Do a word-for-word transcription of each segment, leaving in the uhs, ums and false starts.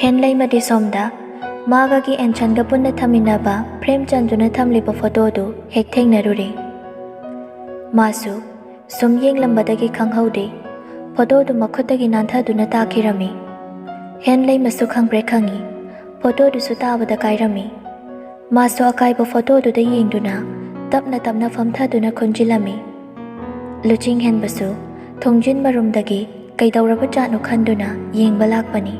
ꯍꯦꯟꯂꯩꯃꯗꯤ ꯁꯣꯝꯗ ꯃꯥꯒꯒꯤ ꯑꯦꯟꯁꯟꯒ ꯄꯨꯟꯅ ꯊꯝꯃꯤꯟꯅꯕ ꯐ꯭ꯔꯦꯝ ꯆꯟꯗꯨꯅ ꯊꯝꯂꯤꯕ ꯐꯣꯇꯣꯗꯨ ꯍꯦꯛ ꯊꯦꯡꯅꯔꯨꯔꯦ꯫ ꯃꯥꯁꯨ ꯁꯨꯝ ꯌꯦꯡꯂꯝꯕꯗꯒꯤ ꯈꯪꯍꯧꯗꯦ, ꯐꯣꯇꯣꯗꯨ ꯃꯈꯨꯠꯇꯒꯤ ꯅꯥꯟꯊꯗꯨꯅ ꯇꯥꯈꯤꯔꯝꯃꯤ꯫ ꯍꯦꯟꯂꯩꯃꯁꯨ ꯈꯪꯄ꯭ꯔꯦꯛ ꯈꯪꯉꯤ꯫ ꯐꯣꯇꯣꯗꯨꯁꯨ ꯇꯥꯕꯗ ꯀꯥꯏꯔꯝꯃꯤ꯫ ꯃꯥꯁꯨ ꯑꯀꯥꯏꯕ ꯐꯣꯇꯣꯗꯨꯗ ꯌꯦꯡꯗꯨꯅ ꯇꯞꯅ ꯇꯞꯅ ꯐꯝꯊꯗꯨꯅ ꯈꯨꯟꯖꯤꯜꯂꯝꯃꯤ꯫ ꯂꯨꯆꯤꯡ ꯍꯦꯟꯕꯁꯨ ꯊꯣꯡꯖꯤꯟ ꯃꯔꯨꯝꯗꯒꯤ ꯀꯩꯗꯧꯔꯕ ꯖꯥꯠꯅꯣ ꯈꯟꯗꯨꯅ ꯌꯦꯡꯕ ꯂꯥꯛꯄꯅꯤ꯫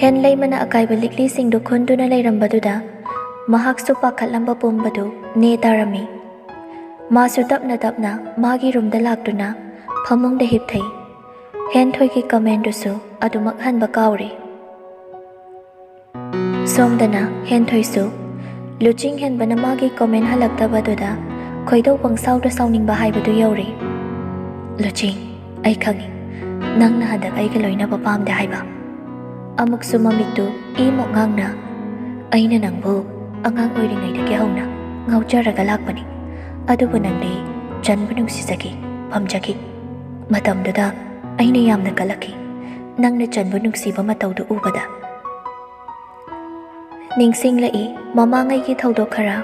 ꯍꯦꯟꯂꯩꯃꯅ ꯑꯀꯥꯏꯕ ꯂꯤꯛꯂꯤꯁꯤꯡꯗꯨ ꯈꯨꯟꯗꯨꯅ ꯂꯩꯔꯝꯕꯗꯨꯗ ꯃꯍꯥꯛꯁꯨ ꯄꯥꯈꯠꯂꯝꯕ ꯄꯨꯝꯕꯗꯨ ꯅꯦ ꯇꯥꯔꯝꯃꯤ꯫ ꯃꯥꯁꯨ ꯇꯞꯅ ꯇꯞꯅ ꯃꯥꯒꯤ ꯔꯨꯝꯗ ꯂꯥꯛꯇꯨꯅ ꯐꯃꯨꯡꯗ ꯍꯤꯞꯊꯩ꯫ ꯍꯦꯟꯊꯣꯏꯒꯤ ꯀꯃꯦꯟꯗꯨꯁꯨ ꯑꯗꯨꯃꯛ ꯍꯟꯕ ꯀꯥꯎꯔꯦ꯫ ꯁꯣꯝꯗꯅ ꯍꯦꯟꯊꯣꯏꯁꯨ ꯂꯨꯆꯤꯡ ꯍꯦꯟꯕꯅ ꯃꯥꯒꯤ ꯀꯣꯃꯦꯟ ꯍꯜꯂꯛꯇꯕꯗꯨꯗ ꯈꯣꯏꯗꯧ ꯄꯪꯁꯥꯎꯗ ꯁꯥꯎꯅꯤꯡꯕ ꯍꯥꯏꯕꯗꯨ ꯌꯧꯔꯦ꯫ "ꯂꯨꯆꯤꯡ, ꯑꯩ ꯈꯪꯉꯤ, ꯅꯪꯅ ꯍꯟꯗꯛ ꯑꯩꯒ ꯂꯣꯏꯅꯕ ꯄꯥꯝꯗꯦ ꯍꯥꯏꯕ?" ꯑꯃꯨꯛꯁꯨ ꯃꯃꯤꯠꯇꯨ ꯏꯃꯣꯛ ꯉꯥꯡꯅ, "ꯑꯩꯅ ꯅꯪꯕꯨ ꯑꯉꯥꯡ ꯑꯣꯏꯔꯤꯉꯩꯗꯒꯤ ꯍꯧꯅ ꯉꯥꯎꯖꯔꯒ ꯂꯥꯛꯄꯅꯤ, ꯑꯗꯨꯕꯨ ꯅꯪꯗꯤ ꯆꯟꯕ ꯅꯨꯡꯁꯤꯖꯈꯤ, ꯄꯥꯝꯖꯈꯤ꯫ ꯃꯇꯝꯗꯨꯗ ꯑꯩꯅ ꯌꯥꯝꯅ ꯀꯜꯂꯛꯈꯤ, ꯅꯪꯅ ꯆꯟꯕ ꯅꯨꯡꯁꯤꯕ ꯃꯇꯧꯗꯨ ꯎꯕꯗ꯫" ꯅꯤꯡꯁꯤꯡꯂꯛꯏ ꯃꯃꯥꯡꯉꯩꯒꯤ ꯊꯧꯗꯣꯛ ꯈꯔ꯫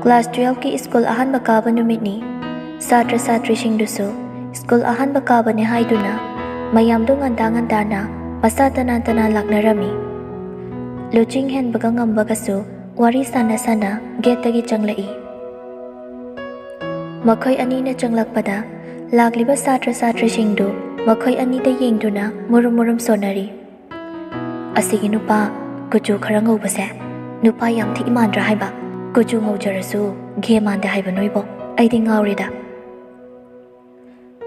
ꯀ꯭ꯂꯥꯁ ꯇꯨꯌꯦꯜꯐꯀꯤ ꯁ꯭ꯀꯨꯜ ꯑꯍꯥꯟꯕ ꯀꯥꯕ ꯅꯨꯃꯤꯠꯅꯤ꯫ ꯁꯥꯇ꯭ꯔ ꯁꯥꯇ꯭ꯔꯤꯁꯤꯡꯗꯨꯁꯨ ꯁ꯭ꯀꯨꯜ ꯑꯍꯥꯟꯕ ꯀꯥꯕꯅꯦ ꯍꯥꯏꯗꯨꯅ ꯃꯌꯥꯝꯗꯨ ꯉꯟꯇꯥ ꯉꯟꯇꯥꯅ ꯃꯁꯥ ꯇꯅꯥꯟ ꯇꯅꯥꯟ ꯂꯥꯛꯅꯔꯝꯃꯤ꯫ ꯂꯨꯆꯤꯡ ꯍꯦꯟꯕꯒ ꯉꯝꯕꯒꯁꯨ ꯋꯥꯔꯤ ꯁꯥꯟꯅ ꯁꯥꯟꯅ ꯒꯦꯠꯇꯒꯤ ꯆꯪꯂꯛꯏ꯫ ꯃꯈꯣꯏ ꯑꯅꯤꯅ ꯆꯪꯂꯛꯄꯗ ꯂꯥꯛꯂꯤꯕ ꯁꯥꯇ꯭ꯔ ꯁꯥꯇ꯭ꯔꯤꯁꯤꯡꯗꯨ ꯃꯈꯣꯏ ꯑꯅꯤꯗ ꯌꯦꯡꯗꯨꯅ ꯃꯨꯔꯨꯝ ꯃꯨꯔꯨꯝ ꯁꯣꯟꯅꯔꯤ꯫ "ꯑꯁꯤꯒꯤ ꯅꯨꯄꯥ ꯀꯨꯆꯨ ꯈꯔ ꯉꯧꯕꯁꯦ ꯅꯨꯄꯥ ꯌꯥꯝ ꯊꯤ ꯃꯥꯟꯗ꯭ꯔꯥ ꯍꯥꯏꯕ? ꯀꯨꯆꯨ ꯉꯧꯖꯔꯁꯨ ꯒꯦ ꯃꯥꯟꯗꯦ ꯍꯥꯏꯕ ꯅꯣꯏꯕꯣ? ꯑꯩꯗꯤ ꯉꯥꯎꯔꯦꯗ꯫"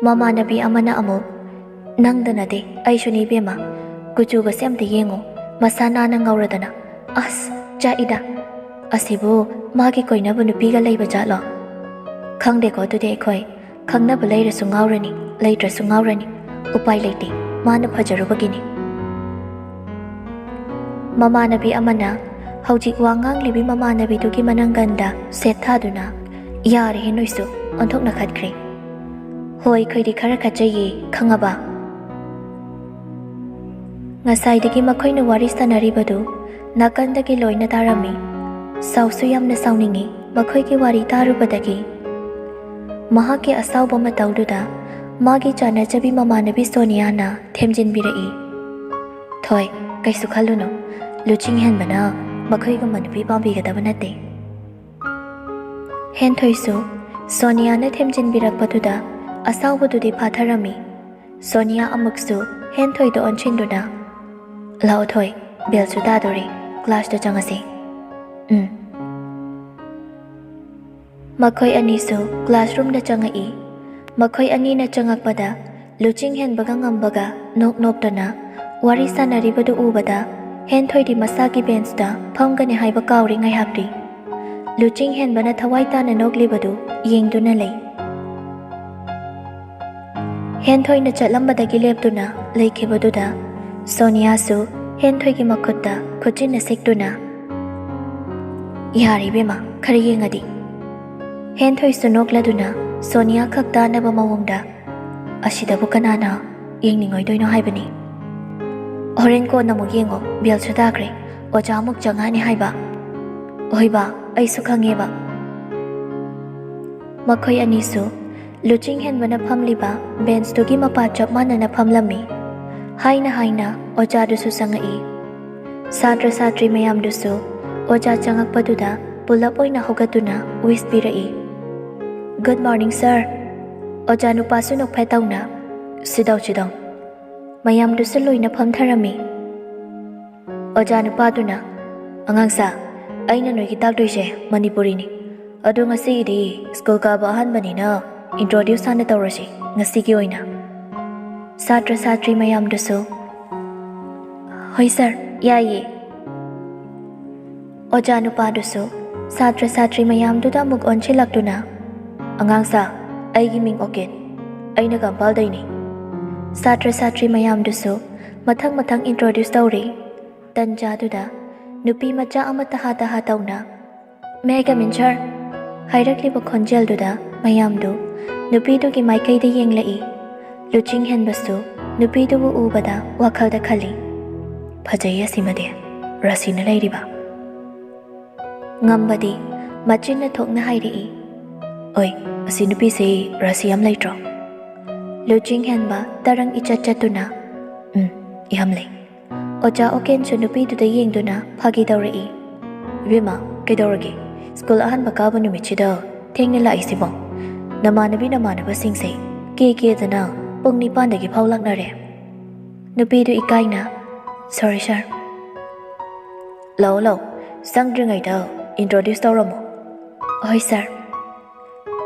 ꯃꯃꯥꯟꯅꯕꯤ ꯑꯃꯅ ꯑꯃꯨꯛ, "ꯅꯪꯗ ꯅꯠꯇꯦ, ꯑꯩꯁꯨꯅꯤ ꯏꯕꯦꯝꯃ꯫ ꯀꯨꯆꯨꯒꯁꯦ ꯑꯝꯇ ꯌꯦꯡꯉꯣ, ꯃꯁꯥ ꯅꯥꯟꯅ ꯉꯧꯔꯗꯅ꯫ ꯑꯁ, ꯆꯥꯛꯏꯗ꯫ ꯑꯁꯤꯕꯨ ꯃꯥꯒꯤ ꯀꯣꯏꯅꯕ ꯅꯨꯄꯤꯒ ꯂꯩꯕ ꯖꯥꯠꯂꯣ? ꯈꯪꯗꯦꯀꯣ, ꯑꯗꯨꯗꯤ ꯑꯩꯈꯣꯏ꯫ ꯈꯪꯅꯕ ꯂꯩꯔꯁꯨ ꯉꯥꯎꯔꯅꯤ, ꯂꯩꯇ꯭ꯔꯁꯨ ꯉꯥꯎꯔꯅꯤ꯫ ꯎꯄꯥꯏ ꯂꯩꯇꯦ, ꯃꯥꯅ ꯐꯖꯔꯨꯕꯒꯤꯅꯤ꯫" ꯃꯃꯥꯟꯅꯕꯤ ꯑꯃꯅ ꯍꯧꯖꯤꯛ ꯋꯥ ꯉꯥꯡꯂꯤꯕꯤ ꯃꯃꯥꯟꯅꯕꯤꯗꯨꯒꯤ ꯃꯅꯪꯒꯟꯗ ꯁꯦꯠ ꯊꯥꯗꯨꯅ, "ꯌꯥꯔꯦꯍꯦ ꯅꯣꯏꯁꯨ, ꯑꯣꯟꯊꯣꯛꯅ ꯈꯠꯈ꯭ꯔꯦ꯫ ꯍꯣꯏ, ꯑꯩꯈꯣꯏꯗꯤ ꯈꯔ ꯈꯠꯆꯩꯌꯦ, ꯈꯪꯉꯕ?" ꯉꯁꯥꯏꯗꯒꯤ ꯃꯈꯣꯏꯅ ꯋꯥꯔꯤ ꯁꯥꯟꯅꯔꯤꯕꯗꯨ ꯅꯥꯀꯟꯗꯒꯤ ꯂꯣꯏꯅ ꯇꯥꯔꯝꯃꯤ꯫ ꯁꯥꯎꯁꯨ ꯌꯥꯝꯅ ꯁꯥꯎꯅꯤꯡꯉꯤ ꯃꯈꯣꯏꯒꯤ ꯋꯥꯔꯤ ꯇꯥꯔꯨꯕꯗꯒꯤ꯫ ꯃꯍꯥꯛꯀꯤ ꯑꯁꯥꯎꯕ ꯃꯇꯧꯗꯨꯗ ꯃꯥꯒꯤ ꯆꯥꯟꯅꯖꯕꯤ ꯃꯃꯥꯟꯅꯕꯤ ꯁꯣꯅꯤꯌꯥꯅ ꯊꯦꯝꯖꯤꯟꯕꯤꯔꯛꯏ꯫ "ꯊꯣꯏ, ꯀꯩꯁꯨ ꯈꯜꯂꯨꯅꯨ꯫ ꯂꯨꯆꯤꯡ ꯍꯦꯟꯕꯅ ꯃꯈꯣꯏꯒꯨꯝꯕ ꯅꯨꯄꯤ ꯄꯥꯝꯕꯤꯒꯗꯕ ꯅꯠꯇꯦ꯫" ꯍꯦꯟꯊꯣꯏꯁꯨ ꯁꯣꯅꯤꯌꯥꯅ ꯊꯦꯝꯖꯤꯟꯕꯤꯔꯛꯄꯗꯨꯗ ꯑꯁꯥꯎꯕꯗꯨꯗꯤ ꯐꯥꯊꯔꯝꯃꯤ꯫ ꯁꯣꯅꯤꯌꯥ ꯑꯃꯨꯛꯁꯨ ꯍꯦꯟꯊꯣꯏꯗ ꯑꯣꯟꯁꯤꯟꯗꯨꯅ, "ꯂꯥꯛꯑꯣ ꯊꯣꯏ, ꯕꯦꯜꯁꯨ ꯇꯥꯗꯣꯔꯦ, ꯀ꯭ꯂꯥꯁꯇ ꯆꯪꯉꯁꯤ꯫" "ꯎꯝ꯫" ꯃꯈꯣꯏ ꯑꯅꯤꯁꯨ ꯀ꯭ꯂꯥꯁꯔꯨꯝꯗ ꯆꯪꯉꯛꯏ꯫ ꯃꯈꯣꯏ ꯑꯅꯤꯅ ꯆꯪꯉꯛꯄꯗ ꯂꯨꯆꯤꯡ ꯍꯦꯟꯕꯒ ꯉꯝꯕꯒ ꯅꯣꯛ ꯅꯣꯛꯇꯅ ꯋꯥꯔꯤ ꯁꯥꯟꯅꯔꯤꯕꯗꯨ ꯎꯕꯗ ꯍꯦꯟꯊꯣꯏꯗꯤ ꯃꯁꯥꯒꯤ ꯕꯦꯟꯁꯇ ꯐꯝꯒꯅꯤ ꯍꯥꯏꯕ ꯀꯥꯎꯔꯤ ꯉꯥꯏꯍꯥꯛꯇꯤ꯫ ꯂꯨꯆꯤꯡ ꯍꯦꯟꯕꯅ ꯊꯋꯥꯏ ꯇꯥꯅ ꯅꯣꯛꯂꯤꯕꯗꯨ ꯌꯦꯡꯗꯨꯅ ꯂꯩ꯫ ꯍꯦꯟꯊꯣꯏꯅ ꯆꯠꯂꯝꯕꯗꯒꯤ ꯂꯦꯞꯇꯨꯅ ꯂꯩꯈꯤꯕꯗꯨꯗ ꯁꯣꯅꯤꯌꯥꯁꯨ ꯍꯦꯟꯊꯣꯏꯒꯤ ꯃꯈꯨꯠꯇ ꯈꯨꯠꯆꯤꯟꯅ ꯁꯤꯛꯇꯨꯅ, "ꯌꯥꯔꯦ ꯏꯕꯦꯝꯃ, ꯈꯔ ꯌꯦꯡꯉꯗꯤ꯫" ꯍꯦꯟꯊꯣꯏꯁꯨ ꯅꯣꯛꯂꯗꯨꯅ ꯁꯣꯅꯤꯌꯥ ꯈꯛ ꯇꯥꯅꯕ ꯃꯑꯣꯡꯗ, "ꯑꯁꯤꯗꯕꯨ ꯀꯅꯥꯅ ꯌꯦꯡꯅꯤꯡꯉꯣꯏꯗꯣꯏꯅꯣ ꯍꯥꯏꯕꯅꯤ? ꯍꯣꯔꯦꯟ ꯀꯣꯟꯅ ꯑꯃꯨꯛ ꯌꯦꯡꯉꯣ, ꯕꯦꯜꯁꯨ ꯇꯥꯈ꯭ꯔꯦ, ꯑꯣꯖꯥ ꯑꯃꯨꯛ ꯆꯪꯉꯛꯑꯅꯤ ꯍꯥꯏꯕ꯫" "ꯍꯣꯏꯕ, ꯑꯩꯁꯨ ꯈꯪꯉꯦꯕ꯫" ꯃꯈꯣꯏ ꯑꯅꯤꯁꯨ ꯂꯨꯆꯤꯡ ꯍꯦꯟꯕꯅ ꯐꯝꯂꯤꯕ ꯕꯦꯟꯁꯇꯨꯒꯤ ꯃꯄꯥ ꯆꯞ ꯃꯥꯟꯅꯅ ꯐꯝꯂꯝꯃꯤ꯫ ꯍꯥꯏꯅ ꯍꯥꯏꯅ ꯑꯣꯖꯥꯗꯨꯁꯨ ꯆꯪꯉꯛꯏ꯫ ꯁꯥꯇ꯭ꯔ ꯁꯥꯇ꯭ꯔꯤ ꯃꯌꯥꯝꯗꯨꯁꯨ ꯑꯣꯖꯥ ꯆꯪꯉꯛꯄꯗꯨꯗ ꯄꯨꯂꯞ ꯑꯣꯏꯅ ꯍꯧꯒꯠꯇꯨꯅ ꯋꯤꯁ ꯄꯤꯔꯛꯏ꯫ "Good morning, sir꯫" ꯑꯣꯖꯥ ꯅꯨꯄꯥꯁꯨ ꯅꯣꯛꯐꯦꯠ ꯇꯧꯅ, "Sit down, sit down꯫" ꯃꯌꯥꯝꯗꯨꯁꯨ ꯂꯣꯏꯅ ꯐꯝꯊꯔꯝꯃꯤ꯫ ꯑꯣꯖꯥ ꯅꯨꯄꯥꯗꯨꯅ, "ꯑꯉꯥꯡꯁꯥ, ꯑꯩꯅ ꯅꯣꯏꯒꯤ ꯇꯥꯛꯇꯣꯏꯁꯦ ꯃꯅꯤꯄꯨꯔꯤꯅꯤ꯫ ꯑꯗꯣ ꯉꯁꯤꯒꯤꯗꯤ ꯁ꯭ꯀꯨꯜ ꯀꯥꯕ ꯑꯍꯥꯟꯕꯅꯤꯅ introduce ꯍꯥꯟꯅ ꯇꯧꯔꯁꯤ, ꯉꯁꯤꯒꯤ ꯑꯣꯏꯅ꯫" ꯁꯥꯇ꯭ꯔ ꯁꯥꯇ꯭ꯔꯤ ꯃꯌꯥꯝꯗꯨꯁꯨ, "ꯍꯣꯏ ꯁꯥꯔ, ꯌꯥꯏꯌꯦ꯫" ꯑꯣꯖꯥ ꯅꯨꯄꯥꯗꯨꯁꯨ ꯁꯥꯇ꯭ꯔ ꯁꯥꯇ꯭ꯔꯤ ꯃꯌꯥꯝꯗꯨꯗ ꯑꯃꯨꯛ ꯑꯣꯟꯁꯤꯜꯂꯛꯇꯨꯅ, "ꯑꯉꯥꯡꯁꯥ, ꯑꯩꯒꯤ ꯃꯤꯡ ꯑꯣꯀꯤꯟ, ꯑꯩꯅ ꯀꯝꯄꯥꯜꯗꯩꯅꯤ꯫" ꯁꯥꯇ꯭ꯔ ꯁꯥꯇ꯭ꯔꯤ ꯃꯌꯥꯝꯗꯨꯁꯨ ꯃꯊꯪ ꯃꯊꯪ introduce ꯇꯧꯔꯤ꯫ ꯇꯟꯖꯥꯗꯨꯗ ꯅꯨꯄꯤ ꯃꯆꯥ ꯑꯃ ꯇꯍꯥ ꯇꯍꯥ ꯇꯧꯅ, "May I come in, sir?" ꯍꯥꯏꯔꯛꯂꯤꯕ ꯈꯣꯟꯖꯦꯜꯗꯨꯗ ꯃꯌꯥꯝꯗꯨ ꯅꯨꯄꯤꯗꯨꯒꯤ ꯃꯥꯏꯀꯩꯗ ꯌꯦꯡꯂꯛꯏ꯫ ꯂꯨꯆꯤꯡ ꯍꯦꯟꯕꯁꯨ ꯅꯨꯄꯤꯗꯨꯕꯨ ꯎꯕꯗ ꯋꯥꯈꯜꯗ ꯈꯜꯂꯤ, "ꯐꯖꯩ ꯑꯁꯤꯃꯗꯤ, ꯔꯥꯁꯤꯅ ꯂꯩꯔꯤꯕ?" ꯉꯝꯕꯗꯤ ꯃꯆꯤꯟꯅ ꯊꯣꯛꯅ ꯍꯥꯏꯔꯛꯏ, "ꯑꯣꯏ, ꯑꯁꯤ ꯅꯨꯄꯤꯁꯤ ꯔꯥꯁꯤ ꯌꯥꯝ ꯂꯩꯇ꯭ꯔꯣ?" ꯂꯨꯆꯤꯡ ꯍꯦꯟꯕ ꯇꯔꯪ ꯏꯆꯠ ꯆꯠꯇꯨꯅ, "ꯎꯝ, ꯌꯥꯝ ꯂꯩ꯫" ꯑꯣꯖꯥ ꯑꯣꯀꯦꯟꯁꯨ ꯅꯨꯄꯤꯗꯨꯗ ꯌꯦꯡꯗꯨꯅ ꯐꯥꯒꯤ ꯇꯧꯔꯛꯏ, "ꯏꯕꯦꯝꯃ, ꯀꯩꯗꯧꯔꯒꯦ? ꯁ꯭ꯀꯨꯜ ꯑꯍꯥꯟꯕ ꯀꯥꯕ ꯅꯨꯃꯤꯠꯁꯤꯗ ꯊꯦꯡꯅ ꯂꯥꯛꯏꯁꯤꯕꯣ? ꯅꯃꯥꯟꯅꯕꯤ ꯅꯃꯥꯟꯅꯕꯁꯤꯡꯁꯦ ꯀꯦ ꯀꯦꯗꯅ ꯄꯨꯡ ꯅꯤꯄꯥꯟꯗꯒꯤ ꯐꯥꯎ ꯂꯥꯛꯅꯔꯦ꯫" ꯅꯨꯄꯤꯗꯨ ꯏꯀꯥꯏꯅ, "Sorry, sir꯫" "ꯂꯥꯛꯑꯣ, ꯂꯥꯛꯑꯣ, ꯆꯪꯗ꯭ꯔꯤꯉꯩꯗ introduce ꯇꯧꯔꯝꯃꯣ꯫" "ꯍꯣꯏ, sir꯫"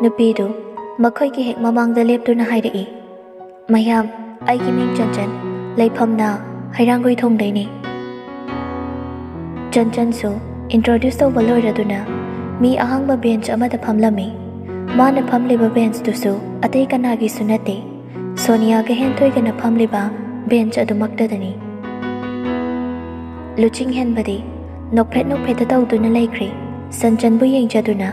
ꯅꯨꯄꯤꯗꯨ ꯃꯈꯣꯏꯒꯤ ꯍꯦꯛ ꯃꯃꯥꯡꯗ ꯂꯦꯞꯇꯨꯅ ꯍꯥꯏꯔꯛꯏ, "ꯃꯌꯥꯝ, ꯑꯩꯒꯤ ꯃꯤꯡ ꯆꯟꯆꯟ, ꯂꯩꯐꯝꯅ ꯍꯩꯔꯥꯡꯒꯣꯏ ꯊꯣꯡꯗꯩꯅꯤ꯫" ꯆꯟꯆꯟꯁꯨ introduce ꯇꯧꯕ ꯂꯣꯏꯔꯗꯨꯅ ꯃꯤ ꯑꯍꯥꯡꯕ bench ꯑꯃꯗ ꯐꯝꯂꯝꯃꯤ꯫ ꯃꯥꯅ ꯐꯝꯂꯤꯕ benchꯇꯨꯁꯨ ꯑꯇꯩ ꯀꯅꯥꯒꯤꯁꯨ ꯅꯠꯇꯦ, ꯁꯣꯅꯤꯌꯥꯒ ꯍꯦꯟꯊꯣꯏꯒꯅ ꯐꯝꯂꯤꯕ bench ꯑꯗꯨꯃꯛꯇꯗꯅꯤ꯫ ꯂꯨꯆꯤꯡ ꯍꯦꯟꯕꯗꯤ ꯅꯣꯛꯐꯦꯠ ꯅꯣꯛꯐꯦꯠꯇ ꯇꯧꯗꯨꯅ ꯂꯩꯈ꯭ꯔꯦ, ꯆꯟꯆꯟꯕꯨ ꯌꯦꯡꯖꯗꯨꯅ꯫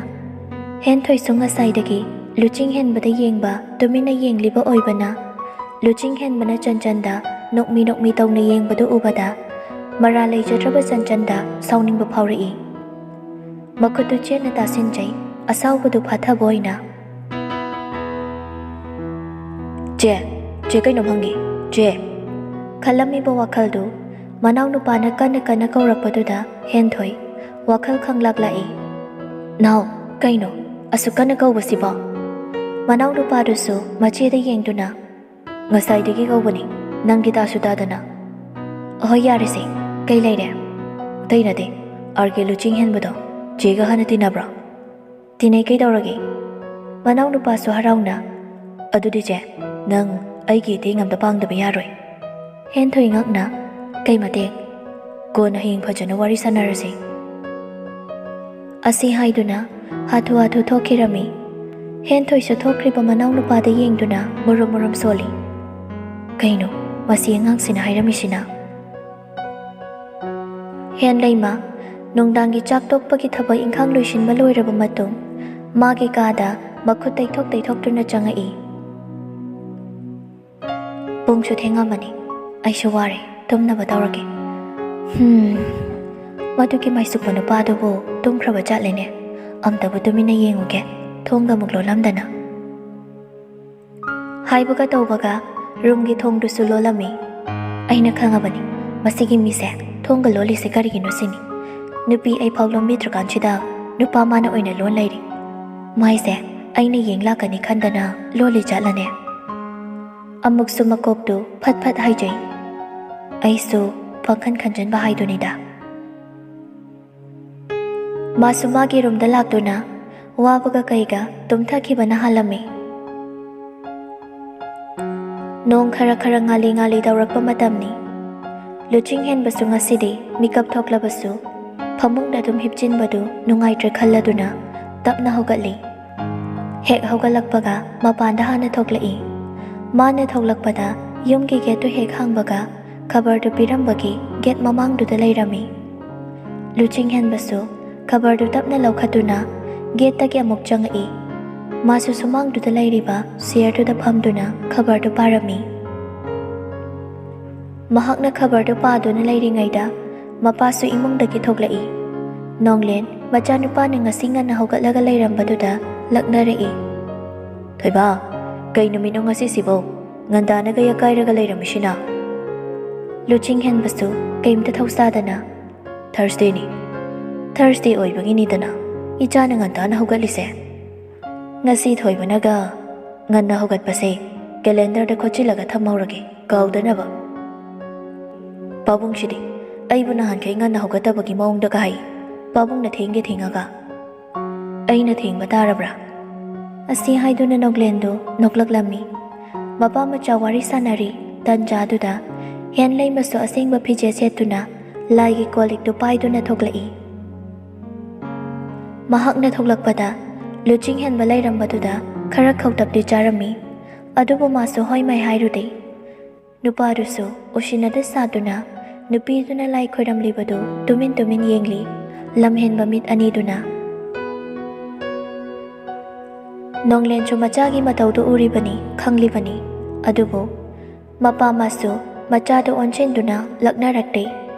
ꯍꯦꯟꯊꯣꯏꯁꯨ ꯉꯁꯥꯏꯗꯒꯤ ꯂꯨꯆꯤꯡ ꯍꯦꯟꯕꯗ ꯌꯦꯡꯕ, ꯇꯨꯃꯤꯟꯅ ꯌꯦꯡꯂꯤꯕ ꯑꯣꯏꯕꯅ, ꯂꯨꯆꯤꯡ ꯍꯦꯟꯕꯅ ꯆꯟꯆꯟꯗ ꯅꯣꯛꯃꯤ ꯅꯣꯛꯃꯤ ꯇꯧꯅ ꯌꯦꯡꯕꯗꯨ ꯎꯕꯗ, ꯃꯔꯥꯜ ꯂꯩꯖꯗ꯭ꯔꯕ ꯆꯟꯆꯟꯗ ꯁꯥꯎꯅꯤꯡꯕ ꯐꯥꯎꯔꯛꯏ꯫ ꯃꯈꯨꯠꯇꯨ ꯆꯦꯠꯅ ꯇꯥꯁꯤꯟꯖꯩ, ꯑꯁꯥꯎꯕꯗꯨ ꯐꯥꯊꯕ ꯑꯣꯏꯅ꯫ "ꯆꯦ, ꯆꯦ, ꯀꯩꯅꯣꯝ ꯍꯪꯒꯦ, ꯆꯦ꯫" ꯈꯜꯂꯝꯃꯤꯕ ꯋꯥꯈꯜꯗꯨ ꯃꯅꯥꯎꯅꯨꯄꯥꯅ ꯀꯟꯅ ꯀꯟꯅ ꯀꯧꯔꯛꯄꯗꯨꯗ ꯍꯦꯟꯊꯣꯏ ꯋꯥꯈꯜ ꯈꯪꯂꯥꯛ ꯂꯥꯛꯏ꯫ "ꯅꯥꯎ, ꯀꯩꯅꯣ ꯑꯁꯨꯛ ꯀꯟꯅ ꯀꯧꯕꯁꯤꯕꯣ?" ꯃꯅꯥꯎꯅꯨꯄꯥꯗꯨꯁꯨ ꯃꯆꯦꯗ ꯌꯦꯡꯗꯨꯅ, "ꯉꯁꯥꯏꯗꯒꯤ ꯀꯧꯕꯅꯤ, ꯅꯪꯒꯤ ꯇꯥꯁꯨ ꯇꯥꯗꯅ꯫" "ꯑꯍꯣꯏ, ꯌꯥꯔꯦꯁꯦ, ꯀꯩ ꯂꯩꯔꯦ?" "ꯑꯇꯩ ꯅꯠꯇꯦ, ꯑꯥꯔ ꯀꯦ ꯂꯨꯆꯤꯡ ꯍꯦꯟꯕꯗꯣ ꯆꯦꯒ ꯍꯥꯟꯅ ꯇꯤꯟꯅꯕ꯭ꯔꯣ?" "ꯇꯤꯟꯅꯩ, ꯀꯩꯗꯧꯔꯒꯦ?" ꯃꯅꯥꯎꯅꯨꯄꯥꯁꯨ ꯍꯔꯥꯎꯅ, "ꯑꯗꯨꯗꯤ ꯆꯦ, ꯅꯪ ꯑꯩꯒꯤ ꯏꯇꯦꯡ ꯑꯝꯇ ꯄꯥꯡꯗꯕ ꯌꯥꯔꯣꯏ꯫" ꯍꯦꯟꯊꯣꯏ ꯉꯛꯅ, "ꯀꯩ ꯃꯇꯦꯡ?" "ꯀꯣꯟꯅ ꯍꯌꯦꯡ ꯐꯖꯅ ꯋꯥꯔꯤ ꯁꯥꯟꯅꯔꯁꯤ꯫" ꯑꯁꯤ ꯍꯥꯏꯗꯨꯅ ꯍꯥꯊꯨ ꯍꯥꯊꯨ ꯊꯣꯛꯈꯤꯔꯝꯃꯤ꯫ ꯍꯦꯟꯊꯣꯏꯁꯨ ꯊꯣꯛꯈ꯭ꯔꯤꯕ ꯃꯅꯥꯎꯅꯨꯄꯥꯗ ꯌꯦꯡꯗꯨꯅ ꯃꯨꯔꯨꯝ ꯃꯨꯔꯨꯝ ꯁꯣꯜꯂꯤ꯫ "ꯀꯩꯅꯣ ꯃꯁꯤ ꯑꯉꯥꯡꯁꯤꯅ ꯍꯥꯏꯔꯝꯃꯤꯁꯤꯅ?" ꯍꯦꯟꯂꯩꯃ ꯅꯨꯡꯗꯥꯡꯒꯤ ꯆꯥꯛ ꯇꯣꯛꯄꯒꯤ ꯊꯕꯛ ꯏꯪꯈꯥꯡ ꯂꯣꯏꯁꯤꯟꯕ ꯂꯣꯏꯔꯕ ꯃꯇꯨꯡ, ꯃꯥꯒꯤ ꯀꯥꯗ ꯃꯈꯨꯠ ꯇꯩꯊꯣꯛ ꯇꯩꯊꯣꯛꯇꯨꯅ ꯆꯪꯉꯛꯏ꯫ "ꯄꯨꯡꯁꯨ ꯊꯦꯡꯉꯝꯃꯅꯤ, ꯑꯩꯁꯨ ꯋꯥꯔꯦ, ꯇꯨꯝꯅꯕ ꯇꯧꯔꯒꯦ꯫" ꯍꯝ, ꯃꯗꯨꯒꯤ ꯃꯥꯏꯁꯨꯛꯄ ꯅꯨꯄꯥꯗꯨꯕꯨ ꯇꯨꯝꯈ꯭ꯔꯕ ꯖꯥꯠꯂꯦꯅꯦ꯫ ꯑꯝꯇꯕꯨ ꯇꯨꯃꯤꯟꯅ ꯌꯦꯡꯉꯨꯒꯦ, ꯊꯣꯡꯒ ꯑꯃꯨꯛ ꯂꯣꯜꯂꯝꯗꯅ꯫ ꯍꯥꯏꯕꯒ ꯇꯧꯕꯒ ꯔꯨꯝꯒꯤ ꯊꯣꯡꯗꯨꯁꯨ ꯂꯣꯜꯂꯝꯃꯤ꯫ ꯑꯩꯅ ꯈꯪꯉꯕꯅꯤ, ꯃꯁꯤꯒꯤ ꯃꯤꯁꯦ ꯊꯣꯡꯒ ꯂꯣꯜꯂꯤꯁꯦ ꯀꯔꯤꯒꯤꯅꯣ ꯁꯤꯅꯤ꯫ ꯅꯨꯄꯤ ꯑꯩ ꯐꯥꯎ ꯂꯣꯟꯕꯤꯗ꯭ꯔꯀꯥꯟꯁꯤꯗ ꯅꯨꯄꯥ ꯃꯥꯅ ꯑꯣꯏꯅ ꯂꯣꯟ ꯂꯩꯔꯤ꯫ ꯃꯥꯏꯁꯦ ꯑꯩꯅ ꯌꯦꯡ ꯂꯥꯛꯀꯅꯤ ꯈꯟꯗꯅ ꯂꯣꯜꯂꯤ ꯖꯥꯠꯂꯅꯦ꯫ ꯑꯃꯨꯛꯁꯨ ꯃꯀꯣꯛꯇꯨ ꯐꯠ ꯐꯠ ꯍꯥꯏꯖꯩ꯫ ꯑꯩꯁꯨ ꯄꯪꯈꯟ ꯈꯟꯖꯟꯕ ꯍꯥꯏꯗꯨꯅꯤꯗ꯫ ꯃꯥꯁꯨ ꯃꯥꯒꯤ ꯔꯨꯝꯗ ꯂꯥꯛꯇꯨꯅ ꯋꯥꯕꯒ ꯀꯩꯒ ꯇꯨꯝꯊꯈꯤꯕꯅ ꯍꯥꯜꯂꯝꯃꯤ꯫ ꯅꯣꯡ ꯈꯔ ꯈꯔ ꯉꯥꯂꯤ ꯉꯥꯂꯤ ꯇꯧꯔꯛꯄ ꯃꯇꯝꯅꯤ꯫ ꯂꯨꯆꯤꯡ ꯍꯦꯟꯕꯁꯨ ꯉꯁꯤꯗꯤ ꯃꯤꯀꯞ ꯊꯣꯛꯂꯕꯁꯨ ꯐꯃꯨꯡꯗ ꯑꯗꯨꯝ ꯍꯤꯞꯆꯤꯟꯕꯗꯨ ꯅꯨꯡꯉꯥꯏꯇ꯭ꯔꯦ ꯈꯜꯂꯗꯨꯅ ꯇꯞꯅ ꯍꯧꯒꯠꯂꯤ꯫ ꯍꯦꯛ ꯍꯧꯒꯠꯂꯛꯄꯒ ꯃꯄꯥꯟꯗ ꯍꯥꯟꯅ ꯊꯣꯛꯂꯛꯏ꯫ ꯃꯥꯅ ꯊꯣꯛꯂꯛꯄꯗ ꯌꯨꯝꯒꯤ ꯒꯦꯠꯇꯨ ꯍꯦꯛ ꯍꯥꯡꯕꯒ ꯈꯕꯔꯗꯨ ꯄꯤꯔꯝꯕꯒꯤ ꯒꯦꯠ ꯃꯃꯥꯡꯗꯨꯗ ꯂꯩꯔꯝꯃꯤ꯫ ꯂꯨꯆꯤꯡ ꯍꯦꯟꯕꯁꯨ ꯈꯕꯔꯗꯨ ꯇꯞꯅ ꯂꯧꯈꯠꯇꯨꯅ ꯒꯦꯠꯇꯒꯤ ꯑꯃꯨꯛ ꯆꯪꯉꯛꯏ꯫ ꯃꯥꯁꯨ ꯁꯨꯃꯥꯡꯗꯨꯗ ꯂꯩꯔꯤꯕ ꯆꯤꯌꯔꯗꯨꯗ ꯐꯝꯗꯨꯅ ꯈꯕꯔꯗꯨ ꯄꯥꯔꯝꯃꯤ꯫ ꯃꯍꯥꯛꯅ ꯈꯕꯔꯗꯨ ꯄꯥꯗꯨꯅ ꯂꯩꯔꯤꯉꯩꯗ ꯃꯄꯥꯁꯨ ꯏꯃꯨꯡꯗꯒꯤ ꯊꯣꯛꯂꯛꯏ꯫ ꯅꯣꯡꯂꯦꯟ, ꯃꯆꯥꯅꯨꯄꯥꯅ ꯉꯁꯤ ꯉꯟꯅ ꯍꯧꯒꯠꯂꯒ ꯂꯩꯔꯝꯕꯗꯨꯗ ꯂꯛꯅꯔꯛꯏ꯫ "ꯊꯣꯏꯕ, ꯀꯩ ꯅꯨꯃꯤꯠꯅꯣ ꯉꯁꯤꯁꯤꯕꯣ? ꯉꯟꯇꯥꯅꯒ ꯌꯥꯀꯥꯏꯔꯒ ꯂꯩꯔꯝꯃꯤꯁꯤꯅ?" ꯂꯨꯆꯤꯡ ꯍꯦꯟꯕꯁꯨ ꯀꯩꯝꯇ ꯊꯧꯁꯥꯗꯅ, "ꯊꯔꯁꯗꯦꯅꯤ꯫ ꯊꯔꯁꯗꯦ ꯑꯣꯏꯕꯒꯤꯅꯤꯗꯅ ꯏꯆꯥꯅ ꯉꯟꯇꯥꯅ ꯍꯧꯒꯠꯂꯤꯁꯦ꯫ ꯉꯁꯤ ꯊꯣꯏꯕꯅꯒ ꯉꯟꯅ ꯍꯧꯒꯠꯄꯁꯦ ꯀꯦꯂꯦꯟꯗꯔꯗ ꯈꯣꯠꯆꯤꯜꯂꯒ ꯊꯝꯍꯧꯔꯒꯦ, ꯀꯥꯎꯗꯅꯕ꯫ ꯄꯥꯕꯨꯡꯁꯤꯗꯤ ꯑꯩꯕꯨ ꯅꯍꯥꯟꯈꯩ ꯉꯟꯅ ꯍꯧꯒꯠꯇꯕꯒꯤ ꯃꯑꯣꯡꯗꯒ ꯍꯥꯏ꯫ ꯄꯥꯕꯨꯡꯅ ꯊꯦꯡꯒꯦ ꯊꯦꯡꯉꯒ꯫" "ꯑꯩꯅ ꯊꯦꯡꯕ ꯇꯥꯔꯕ꯭ꯔꯥ?" ꯑꯁꯤ ꯍꯥꯏꯗꯨꯅ ꯅꯣꯛꯂꯦꯟꯗꯨ ꯅꯣꯛꯂꯛꯂꯝꯃꯤ꯫ ꯃꯄꯥ ꯃꯆꯥ ꯋꯥꯔꯤ ꯁꯥꯟꯅꯔꯤ ꯇꯟꯖꯥꯗꯨꯗ ꯍꯦꯟꯂꯩꯃꯁꯨ ꯑꯁꯦꯡꯕ ꯐꯤꯖꯦꯠ ꯁꯦꯠꯇꯨꯅ ꯂꯥꯏꯒꯤ ꯀꯣꯜ ꯂꯤꯛꯇꯨ ꯄꯥꯏꯗꯨꯅ ꯊꯣꯛꯂꯛꯏ꯫ ꯃꯍꯥꯛꯅ ꯊꯣꯛꯂꯛꯄꯗ ꯂꯨꯆꯤꯡ ꯍꯦꯟꯕ ꯂꯩꯔꯝꯕꯗꯨꯗ ꯈꯔ ꯈꯧꯇꯛꯇꯤ ꯆꯥꯔꯝꯃꯤ꯫ ꯑꯗꯨꯕꯨ ꯃꯥꯁꯨ ꯍꯣꯏ ꯃꯥꯏ ꯍꯥꯏꯔꯨꯗꯦ꯫ ꯅꯨꯄꯥꯗꯨꯁꯨ ꯎꯁꯤꯟꯅꯗ ꯁꯥꯗꯨꯅ ꯅꯨꯄꯤꯗꯨꯅ ꯂꯥꯏ ꯈꯣꯏꯔꯝꯂꯤꯕꯗꯨ ꯇꯨꯃꯤꯟ ꯇꯨꯃꯤꯟ ꯌꯦꯡꯂꯤ, ꯂꯝꯍꯦꯟꯕ ꯃꯤꯠ ꯑꯅꯤꯗꯨꯅ꯫ ꯅꯣꯡꯂꯦꯟꯁꯨ ꯃꯆꯥꯒꯤ ꯃꯇꯧꯗꯨ ꯎꯔꯤꯕꯅꯤ, ꯈꯪꯂꯤꯕꯅꯤ꯫ ꯑꯗꯨꯕꯨ ꯃꯄꯥ ꯃꯥꯁꯨ ꯃꯆꯥꯗꯨ ꯑꯣꯟꯁꯤꯟꯗꯨꯅ ꯂꯛꯅꯔꯛꯇꯦ꯫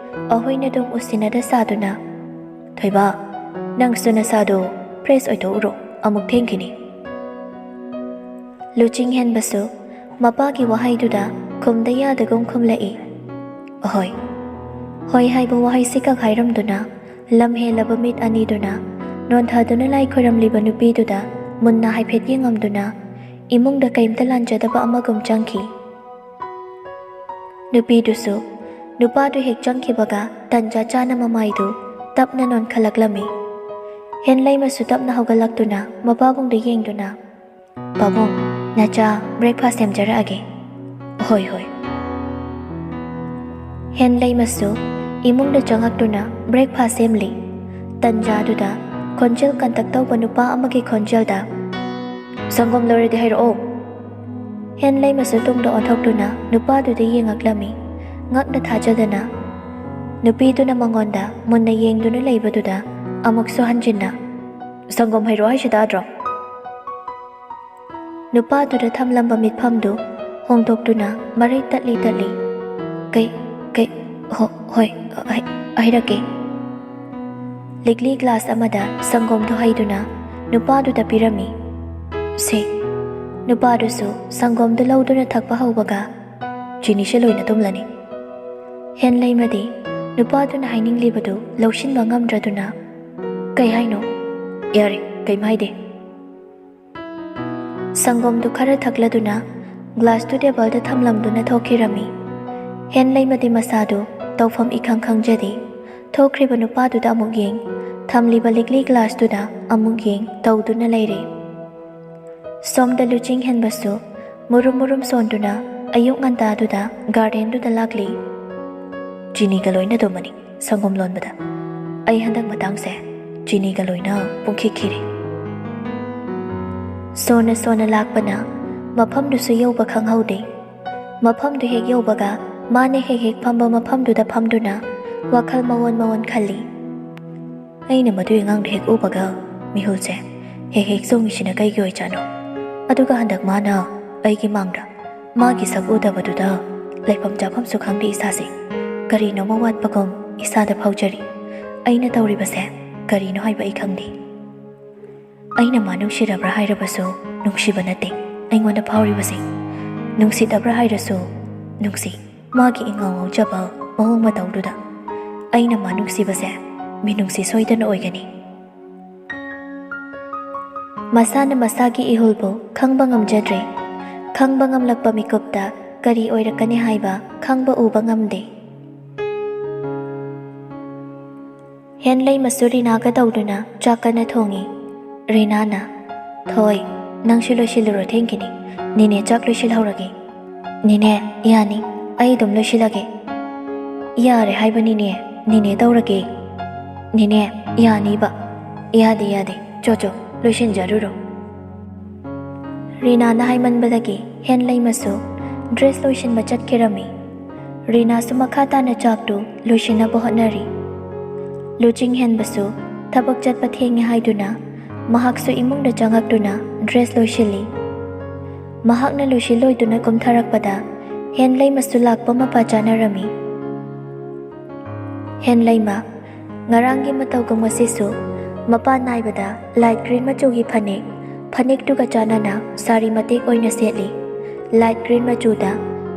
ꯑꯍꯣꯏꯅ ꯑꯗꯨꯝ ꯎꯁꯤꯟꯅꯗ ꯁꯥꯗꯨꯅ, "ꯊꯣꯏꯕ, ꯅꯪꯁꯨ ꯅꯁꯥꯗꯣ fresh ꯑꯣꯏꯊꯣꯛꯎꯔꯣ, ꯑꯃꯨꯛ ꯊꯦꯡꯈꯤꯅꯤ꯫" ꯂꯨꯆꯤꯡ ꯍꯦꯟꯕꯁꯨ ꯃꯄꯥꯒꯤ ꯋꯥꯍꯩꯗꯨꯗ ꯈꯨꯝꯗ ꯌꯥꯗꯒꯨꯝ ꯈꯨꯝꯂꯛꯏ꯫ "ꯑꯍꯣꯏ, ꯍꯣꯏ" ꯍꯥꯏꯕ ꯋꯥꯍꯩꯁꯤ ꯈꯛ ꯍꯥꯏꯔꯝꯗꯨꯅ, ꯂꯝ ꯍꯦꯜꯂꯕ ꯃꯤꯠ ꯑꯅꯤꯗꯨꯅ ꯅꯣꯟꯊꯗꯨꯅ ꯂꯥꯏ ꯈꯣꯏꯔꯝꯂꯤꯕ ꯅꯨꯄꯤꯗꯨꯗ ꯃꯨꯟꯅ ꯍꯥꯏꯐꯦꯠ ꯌꯦꯡꯉꯝꯗꯨꯅ, ꯏꯃꯨꯡꯗ ꯀꯩꯝꯇ ꯂꯥꯟꯖꯗꯕ ꯑꯃꯒꯨꯝ ꯆꯪꯈꯤ꯫ ꯅꯨꯄꯤꯗꯨꯁꯨ ꯅꯨꯄꯥꯗꯨ ꯍꯦꯛ ꯆꯪꯈꯤꯕꯒ ꯇꯟꯖꯥ ꯆꯥꯅ ꯃꯃꯥꯏꯗꯨ ꯇꯞꯅ ꯅꯣꯟꯈꯠꯂꯛꯂꯝꯃꯤ꯫ ꯍꯦꯟꯂꯩꯃꯁꯨ ꯇꯞꯅ ꯍꯧꯒꯠꯂꯛꯇꯨꯅ ꯃꯄꯥꯕꯨꯡꯗ ꯌꯦꯡꯗꯨꯅ, "ꯄꯥꯕꯨꯡ, ꯅꯆꯥ breakfast ꯁꯦꯝꯖꯔꯛꯑꯒꯦ꯫" "ꯍꯣꯏ, ꯍꯣꯏ꯫" ꯍꯦꯟꯂꯩꯃꯁꯨ ꯏꯃꯨꯡꯗ ꯆꯪꯉꯛꯇꯨꯅ breakfast ꯁꯦꯝꯂꯤ꯫ ꯇꯟꯖꯥꯗꯨꯗ ꯈꯣꯟꯖꯦꯜ ꯀꯟꯇꯛ ꯇꯧꯕ ꯅꯨꯄꯥ ꯑꯃꯒꯤ ꯈꯣꯟꯖꯦꯜꯗ, "ꯁꯪꯒꯣꯝ ꯂꯣꯏꯔꯗꯤ ꯍꯥꯏꯔꯛꯑꯣ꯫" ꯍꯦꯟꯂꯩꯃꯁꯨ ꯇꯨꯡꯗ ꯑꯣꯟꯊꯣꯛꯇꯨꯅ ꯅꯨꯄꯥꯗꯨꯗ ꯌꯦꯡꯉꯛꯂꯝꯃꯤ꯫ ꯉꯛꯅ ꯊꯥꯖꯗꯅ ꯅꯨꯄꯤꯗꯨꯅ ꯃꯉꯣꯟꯗ ꯃꯨꯟꯅ ꯌꯦꯡꯗꯨꯅ ꯂꯩꯕꯗꯨꯗ ꯑꯃꯨꯛꯁꯨ ꯍꯟꯖꯤꯟꯅ, "ꯁꯪꯒꯣꯝ ꯍꯩꯔꯛꯑꯣ ꯍꯥꯏꯁꯤ ꯇꯥꯗ꯭ꯔꯣ?" ꯅꯨꯄꯥꯗꯨꯗ ꯊꯝꯂꯝꯕ ꯃꯤꯠꯐꯝꯗꯨ ꯍꯣꯡꯗꯣꯛꯇꯨꯅ ꯃꯔꯩ ꯇꯠꯂꯤ ꯇꯠꯂꯤ, "ꯀꯩ, ꯀꯩ, ꯍꯣ-, ꯍꯣꯏ, ꯍꯩ-, ꯍꯩꯔꯛꯀꯦ꯫" ꯂꯤꯛꯂꯤ glass ꯑꯃꯗ ꯁꯪꯒꯣꯝꯗꯨ ꯍꯩꯗꯨꯅ ꯅꯨꯄꯥꯗꯨꯗ ꯄꯤꯔꯝꯃꯤ꯫ ꯁꯦ, ꯅꯨꯄꯥꯗꯨꯁꯨ ꯁꯪꯒꯣꯝꯗꯨ ꯂꯧꯗꯨꯅ ꯊꯛꯄ ꯍꯧꯕꯒ, "ꯆꯤꯅꯤꯁꯦ ꯂꯣꯏꯅ ꯇꯨꯝꯂꯅꯤ꯫" ꯍꯦꯟꯂꯩꯃꯗꯤ ꯅꯨꯄꯥꯗꯨꯅ ꯍꯥꯏꯅꯤꯡꯂꯤꯕꯗꯨ ꯂꯧꯁꯤꯟꯕ ꯉꯝꯗ꯭ꯔꯗꯨꯅ, "ꯀꯩ ꯍꯥꯏꯅꯣ?" "ꯌꯥꯔꯦ, ꯀꯩꯝ ꯍꯥꯏꯗꯦ꯫" ꯁꯪꯒꯣꯝꯗꯨ ꯈꯔ ꯊꯛꯂꯗꯨꯅ glassꯇꯨ tableꯗ ꯊꯝꯂꯝꯗꯨꯅ ꯊꯣꯛꯈꯤꯔꯝꯃꯤ꯫ ꯍꯦꯟꯂꯩꯃꯗꯤ ꯃꯁꯥꯗꯨ ꯇꯧꯐꯝ ꯏꯈꯪ ꯈꯪꯖꯗꯦ꯫ ꯊꯣꯛꯈ꯭ꯔꯤꯕ ꯅꯨꯄꯥꯗꯨꯗ ꯑꯃꯨꯛ ꯌꯦꯡ, ꯊꯝꯂꯤꯕ ꯂꯤꯛꯂꯤ glassꯇꯨꯗ ꯑꯃꯨꯛ ꯌꯦꯡ ꯇꯧꯗꯨꯅ ꯂꯩꯔꯦ꯫ ꯁꯣꯝꯗ ꯂꯨꯆꯤꯡ ꯍꯦꯟꯕꯁꯨ ꯃꯨꯔꯨꯝ ꯃꯨꯔꯨꯝ ꯁꯣꯟꯗꯨꯅ ꯑꯌꯨꯛ ꯉꯟꯇꯥꯗꯨꯗ gardenꯗꯨꯗ ꯂꯥꯛꯂꯤ꯫ "ꯆꯤꯅꯤꯒ ꯂꯣꯏꯅ ꯇꯨꯝꯃꯅꯤ ꯁꯪꯒꯣꯝ ꯂꯣꯟꯕꯗ꯫ ꯑꯩ ꯍꯟꯗꯛ ꯃꯇꯥꯡꯁꯦ ꯆꯤꯅꯤꯒ ꯂꯣꯏꯅ ꯄꯨꯡꯈꯤꯛ ꯈꯤꯔꯦ꯫" ꯁꯣꯟꯅ ꯁꯣꯟꯅ ꯂꯥꯛꯄꯅ ꯃꯐꯝꯗꯨꯁꯨ ꯌꯧꯕ ꯈꯪꯍꯧꯗꯦ꯫ ꯃꯐꯝꯗꯨ ꯍꯦꯛ ꯌꯧꯕꯒ ꯃꯥꯅ ꯍꯦꯛ ꯍꯦꯛ ꯐꯝꯕ ꯃꯐꯝꯗꯨꯗ ꯐꯝꯗꯨꯅ ꯋꯥꯈꯜ ꯃꯑꯣꯟ ꯃꯑꯣꯟ ꯈꯜꯂꯤ꯫ "ꯑꯩꯅ ꯃꯗꯨꯒꯤ ꯑꯉꯥꯡꯗꯨ ꯍꯦꯛ ꯎꯕꯒ ꯃꯤꯍꯨꯜꯁꯦ ꯍꯦꯛ ꯍꯦꯛ ꯆꯣꯡꯉꯤꯁꯤꯅ ꯀꯩꯒꯤ ꯑꯣꯏꯖꯥꯠꯅꯣ? ꯑꯗꯨꯒ ꯍꯟꯗꯛ ꯃꯥꯅ ꯑꯩꯒꯤ ꯃꯥꯡꯗ ꯃꯥꯒꯤ ꯁꯛ ꯎꯗꯕꯗꯨꯗ ꯂꯩꯐꯝ ꯆꯥꯐꯝꯁꯨ ꯈꯪꯗꯦ ꯏꯁꯥꯁꯦ꯫ ꯀꯔꯤꯅꯣꯃ ꯋꯥꯠꯄꯒꯨꯝ ꯏꯁꯥꯗ ꯐꯥꯎꯖꯔꯤ꯫ ꯑꯩꯅ ꯇꯧꯔꯤꯕꯁꯦ ꯀꯔꯤꯅꯣ ꯍꯥꯏꯕ ꯑꯩ ꯈꯪꯗꯦ꯫ ꯑꯩꯅ ꯃꯥ ꯅꯨꯡꯁꯤꯔꯕ꯭ꯔꯥ ꯍꯥꯏꯔꯕꯁꯨ ꯅꯨꯡꯁꯤꯕ ꯅꯠꯇꯦ ꯑꯩꯉꯣꯟꯗ ꯐꯥꯎꯔꯤꯕꯁꯦ꯫ ꯅꯨꯡꯁꯤꯗꯕ꯭ꯔꯥ ꯍꯥꯏꯔꯁꯨ ꯅꯨꯡꯁꯤ꯫ ꯃꯥꯒꯤ ꯏꯉꯥꯎ ꯉꯥꯎꯖꯕ ꯃꯑꯣꯡ ꯃꯇꯧꯗꯨꯗ ꯑꯩꯅ ꯃꯥ ꯅꯨꯡꯁꯤꯕꯁꯦ ꯃꯤꯅꯨꯡꯁꯤ ꯁꯣꯏꯗꯅ ꯑꯣꯏꯒꯅꯤ꯫ ꯃꯁꯥꯅ ꯃꯁꯥꯒꯤ ꯏꯍꯨꯜꯕꯨ ꯈꯪꯕ ꯉꯝꯖꯗ꯭ꯔꯦ꯫ ꯈꯪꯕ ꯉꯝꯂꯛꯄ ꯃꯤꯀꯨꯞꯇ ꯀꯔꯤ ꯑꯣꯏꯔꯛꯀꯅꯤ ꯍꯥꯏꯕ ꯈꯪꯕ ꯎꯕ ꯉꯝꯗꯦ꯫ ꯍꯦꯟꯂꯩꯃꯁꯨ ꯔꯤꯅꯥꯒ ꯇꯧꯗꯨꯅ ꯆꯥꯛ ꯀꯟꯅ ꯊꯣꯡꯉꯤ꯫ ꯔꯤꯅꯥꯅ, "ꯊꯣꯏ, ꯅꯪꯁꯨ ꯂꯣꯏꯁꯤꯜꯂꯨꯔꯣ, ꯊꯦꯡꯈꯤꯅꯤ꯫ ꯅꯦꯅꯦ ꯆꯥꯛ ꯂꯣꯏꯁꯤꯜꯍꯧꯔꯒꯦ꯫" "ꯅꯦꯅꯦ, ꯌꯥꯅꯤ, ꯑꯩ ꯑꯗꯨꯝ ꯂꯣꯏꯁꯤꯜꯂꯒꯦ꯫" "ꯌꯥꯔꯦ ꯍꯥꯏꯕꯅꯤꯅꯦ, ꯅꯦꯅꯦ ꯇꯧꯔꯒꯦ꯫" "ꯅꯦꯅꯦ, ꯌꯥꯅꯤꯕ꯫" "ꯌꯥꯗꯦ, ꯌꯥꯗꯦ, ꯆꯣ ꯆꯣ, ꯂꯣꯏꯁꯤꯟꯖꯔꯨꯔꯣ꯫" ꯔꯤꯅꯥꯅ ꯍꯥꯏꯃꯟꯕꯗꯒꯤ ꯍꯦꯟꯂꯩꯃꯁꯨ ꯗ꯭ꯔꯦꯁ ꯂꯣꯏꯁꯤꯟꯕ ꯆꯠꯈꯤꯔꯝꯃꯤ꯫ ꯔꯤꯅꯥꯁꯨ ꯃꯈꯥ ꯇꯥꯅ ꯆꯥꯛꯇꯨ ꯂꯣꯏꯁꯤꯟꯅꯕ ꯍꯣꯠꯅꯔꯤ꯫ ꯂꯨꯆꯤꯡ ꯍꯦꯟꯕꯁꯨ ꯊꯕꯛ ꯆꯠꯄ ꯊꯦꯡꯉꯦ ꯍꯥꯏꯗꯨꯅ ꯃꯍꯥꯛꯁꯨ ꯏꯃꯨꯡꯗ ꯆꯪꯉꯛꯇꯨꯅ ꯗ꯭ꯔꯦꯁ ꯂꯣꯏꯁꯤꯜꯂꯤ꯫ ꯃꯍꯥꯛꯅ ꯂꯣꯏꯁꯤꯜꯂꯣꯏꯗꯨꯅ ꯀꯨꯝꯊꯔꯛꯄꯗ ꯍꯦꯟꯂꯩꯃꯁꯨ ꯂꯥꯛꯄ ꯃꯄꯥ ꯆꯥꯅꯔꯝꯃꯤ꯫ "ꯍꯦꯟꯂꯩꯃ, ꯉꯔꯥꯡꯒꯤ ꯃꯇꯧꯒꯨꯝ ꯉꯁꯤꯁꯨ ꯃꯄꯥꯟ ꯅꯥꯏꯕꯗ ꯂꯥꯏꯠ ꯒ꯭ꯔꯤꯟ ꯃꯆꯨꯒꯤ ꯐꯅꯦꯛ, ꯐꯅꯦꯛꯇꯨꯒ ꯆꯥꯟꯅꯅ ꯁꯥꯔꯤ ꯃꯇꯦꯛ ꯑꯣꯏꯅ ꯁꯦꯠꯂꯤ꯫ ꯂꯥꯏꯠ ꯒ꯭ꯔꯤꯟ ꯃꯆꯨꯗ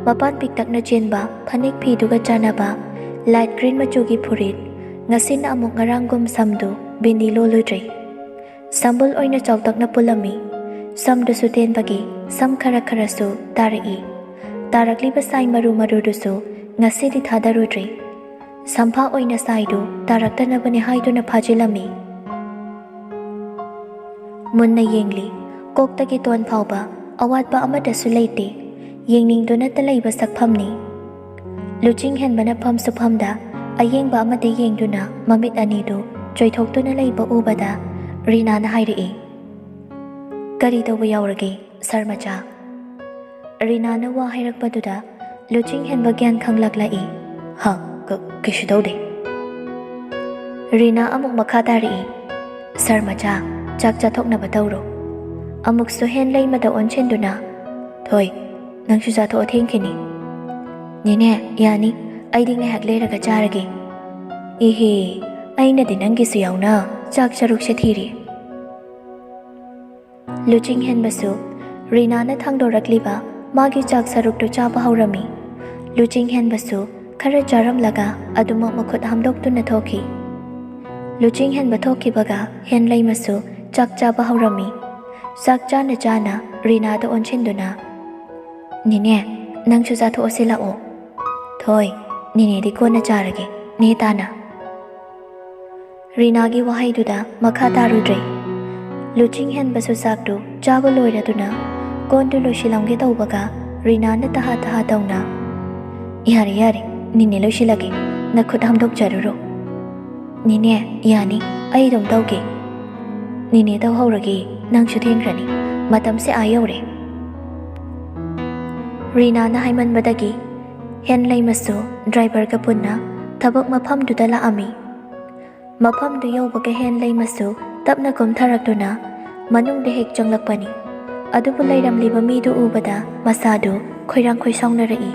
ꯃꯄꯥꯟ ꯄꯤꯛꯇꯛꯅ ꯆꯦꯟꯕ ꯐꯅꯦꯛ ꯐꯤꯗꯨꯒ ꯆꯥꯟꯅꯕ ꯂꯥꯏꯠ ꯒ꯭ꯔꯤꯟ ꯃꯆꯨꯒꯤ ꯐꯨꯔꯤꯠ꯫ ꯉꯁꯤꯅ ꯑꯃꯨꯛ ꯉꯔꯥꯡꯒꯨꯝ ꯁꯝꯗꯨ ꯕꯤꯟꯗꯤ ꯂꯣꯜꯂꯨꯗ꯭ꯔꯦ꯫ ꯁꯝꯕꯨꯜ ꯑꯣꯏꯅ ꯆꯥꯎꯇꯛꯅ ꯄꯨꯜꯂꯝꯃꯤ꯫ ꯁꯝꯗꯨꯁꯨ ꯇꯦꯟꯕꯒꯤ ꯁꯝ ꯈꯔ ꯈꯔꯁꯨ ꯇꯥꯔꯛꯏ꯫ ꯇꯥꯔꯛꯂꯤꯕ ꯁꯥꯏ ꯃꯔꯨ ꯃꯔꯨꯗꯨꯁꯨ ꯉꯁꯤꯗꯤ ꯊꯥꯗꯔꯨꯗ꯭ꯔꯦ꯫ ꯁꯝꯐꯥ ꯑꯣꯏꯅ ꯁꯥꯏꯗꯨ ꯇꯥꯔꯛꯇꯅꯕꯅꯦ ꯍꯥꯏꯗꯨꯅ ꯐꯥꯖꯤꯜꯂꯝꯃꯤ꯫" ꯃꯨꯟꯅ ꯌꯦꯡꯂꯤ꯫ ꯀꯣꯛꯇꯒꯤ ꯇꯣꯟ ꯐꯥꯎꯕ ꯑꯋꯥꯠꯄ ꯑꯃꯠꯇꯁꯨ ꯂꯩꯇꯦ꯫ ꯌꯦꯡꯅꯤꯡꯗꯨꯅꯇ ꯂꯩꯕ ꯁꯛꯐꯝꯅꯤ꯫ ꯂꯨꯆꯤꯡ ꯍꯦꯟꯕꯅ ꯐꯝꯁꯨ ꯐꯝꯗ ꯑꯌꯦꯡꯕ ꯑꯃꯗ ꯌꯦꯡꯗꯨꯅ ꯃꯃꯤꯠ ꯑꯅꯤꯗꯨ ꯆꯣꯏꯊꯣꯛꯇꯨꯅ ꯂꯩꯕ ꯎꯕꯗ ꯔꯤꯅꯥꯅ ꯍꯥꯏꯔꯛꯏ, "ꯀꯔꯤ ꯇꯧꯕ ꯌꯥꯎꯔꯒꯦ, ꯁꯥꯔ ꯃꯆꯥ?" ꯔꯤꯅꯥꯅ ꯋꯥ ꯍꯥꯏꯔꯛꯄꯗꯨꯗ ꯂꯨꯆꯤꯡ ꯍꯦꯟꯕ ꯒ꯭ꯌꯥꯟ ꯈꯪꯂꯛꯂꯛꯏ꯫ "ꯍ, ꯀ-, ꯀꯩꯁꯨ ꯇꯧꯗꯦ꯫" ꯔꯤꯅꯥ ꯑꯃꯨꯛ ꯃꯈꯥ ꯇꯥꯔꯛꯏ, "ꯁꯥꯔ ꯃꯆꯥ, ꯆꯥꯛ ꯆꯥꯊꯣꯛꯅꯕ ꯇꯧꯔꯣ꯫" ꯑꯃꯨꯛꯁꯨ ꯍꯦꯟꯂꯩꯃꯗ ꯑꯣꯟꯁꯤꯟꯗꯨꯅ, "ꯊꯣꯏ, ꯅꯪꯁꯨ ꯆꯥꯊꯣꯛꯑꯣ, ꯊꯦꯡꯈꯤꯅꯤ꯫" "ꯅꯦꯅꯦ, ꯌꯥꯅꯤ, ꯑꯩꯗꯤ ꯉꯥꯏꯍꯥꯛ ꯂꯩꯔꯒ ꯆꯥꯔꯒꯦ꯫ ꯏꯍꯦ, ꯑꯩꯅꯗꯤ ꯅꯪꯒꯤꯁꯨ ꯌꯥꯎꯅ ꯆꯥꯛ ꯁꯔꯨꯛꯁꯦ ꯊꯤꯔꯤ꯫ ꯂꯨꯆꯤꯡ ꯍꯦꯟꯕꯁꯨ ꯔꯤꯅꯥꯅ ꯊꯥꯡꯗꯣꯔꯛꯂꯤꯕ ꯃꯥꯒꯤ ꯆꯥꯛ ꯁꯔꯨꯛꯇꯨ ꯆꯥꯕ ꯍꯧꯔꯝꯃꯤ꯫ ꯂꯨꯆꯤꯡ ꯍꯦꯟꯕꯁꯨ ꯈꯔ ꯆꯥꯔꯝꯂꯒ ꯑꯗꯨꯃꯛ ꯃꯈꯨꯠ ꯍꯥꯝꯗꯣꯛꯇꯨꯅ ꯊꯣꯛꯈꯤ꯫ ꯂꯨꯆꯤꯡ ꯍꯦꯟꯕ ꯊꯣꯛꯈꯤꯕꯒ ꯍꯦꯟꯂꯩꯃꯁꯨ ꯆꯥꯛ ꯆꯥꯕ ꯍꯧꯔꯝꯃꯤ꯫ ꯆꯥꯛ ꯆꯥꯅ ꯆꯥꯅ ꯔꯤꯅꯥꯗ ꯑꯣꯟꯁꯤꯟꯗꯨꯅ, "ꯅꯦꯅꯦ, ꯅꯪꯁꯨ ꯆꯥꯊꯣꯛꯑꯁꯤ ꯂꯥꯛꯑꯣ꯫" "ꯊꯣꯏ, ꯅꯦꯅꯦꯗꯤ ꯀꯣꯟꯅ ꯆꯥꯔꯒꯦ, ꯅꯦ ꯇꯥꯅ꯫" ꯔꯤꯅꯥꯒꯤ ꯋꯥꯍꯩꯗꯨꯗ ꯃꯈꯥ ꯇꯥꯔꯨꯗ꯭ꯔꯦ꯫ ꯂꯨꯆꯤꯡ ꯍꯦꯟꯕꯁꯨ ꯆꯥꯛꯇꯨ ꯆꯥꯕ ꯂꯣꯏꯔꯗꯨꯅ ꯀꯣꯟꯗꯨ ꯂꯣꯏꯁꯤꯜꯂꯝꯒꯦ ꯇꯧꯕꯒ ꯔꯤꯅꯥꯅ ꯇꯍꯥ ꯇꯍꯥ ꯇꯧꯅ, "ꯌꯥꯔꯦ, ꯌꯥꯔꯦ, ꯅꯦꯅꯦ ꯂꯣꯏꯁꯤꯜꯂꯒꯦ, ꯅꯈꯨꯠ ꯍꯥꯝꯗꯣꯛꯆꯔꯨꯔꯣ꯫" "ꯅꯦꯅꯦ, ꯌꯥꯅꯤ, ꯑꯩ ꯑꯗꯨꯝ ꯇꯧꯒꯦ꯫" "ꯅꯦꯅꯦ ꯇꯧꯍꯧꯔꯒꯦ, ꯅꯪꯁꯨ ꯊꯦꯡꯈ꯭ꯔꯅꯤ, ꯃꯇꯝꯁꯦ ꯑꯥ ꯌꯧꯔꯦ꯫" ꯔꯤꯅꯥꯅ ꯍꯥꯏꯃꯟꯕꯗꯒꯤ ꯍꯦꯟꯂꯩꯃꯁꯨ ꯗ꯭ꯔꯥꯏꯚꯔꯒ ꯄꯨꯟꯅ ꯊꯕꯛ ꯃꯐꯝꯗꯨꯗ ꯂꯥꯛꯑꯝꯃꯤ꯫ ꯃꯐꯝꯗꯨ ꯌꯧꯕꯒ ꯍꯦꯟꯂꯩꯃꯁꯨ ꯇꯞꯅ ꯀꯨꯝꯊꯔꯛꯇꯨꯅ ꯃꯅꯨꯡꯗ ꯍꯦꯛ ꯆꯪꯂꯛꯄꯅꯤ꯫ ꯑꯗꯨꯕꯨ ꯂꯩꯔꯝꯂꯤꯕ ꯃꯤꯗꯨ ꯎꯕꯗ ꯃꯁꯥꯗꯨ ꯈꯣꯏꯔꯥꯡ ꯈꯣꯏꯁꯥꯎꯅꯔꯛꯏ꯫